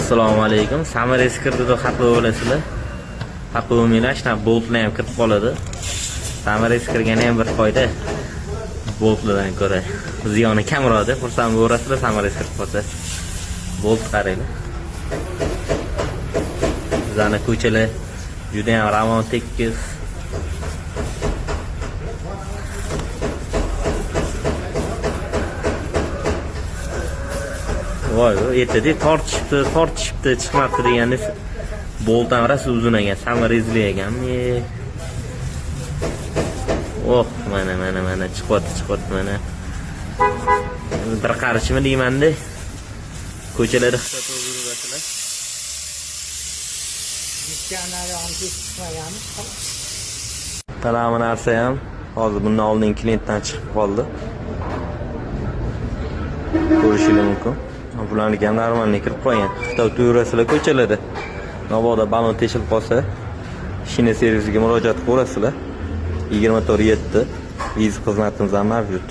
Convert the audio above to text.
Assalomu alaykum. Саморез kirdi deb xafa bo'lasizlar. Xafa bo'lmanglar, shunaqa boltlar ham kirib qoladi. Саморез kirgani ham bir foyda. Boltlardan ko'ra ziyoni kamroqda. Xursand bo'lasizlar саморез kirib qolsa. Bolt qaranglar. Bizani ko'chalar juda ham ravon, tekis. Voy, ertada tortishibdi, tortishibdi, chiqmabdi deganda bolt ham rosa uzun ekan, саморез li ekanmi? Oh, mana mana mana chiqyapti, chiqyapti mana. Bir qarichmi deymanda. Ko'chalarda hisob yurasizlar. Chiqmaganmi? Mana bu narsa ham hozir bundan oldin klientdan chiqib qoldi. Ko'rishingiz mumkin. Bularniki ham нормальный kirib qolgan. Xitoy yurasizlar ko'chalarda. Mabodo balon teshilib qolsa, shina servisiga murojaat qilaverasizlar. 24/7 viz xizmatimiz ham mavjud.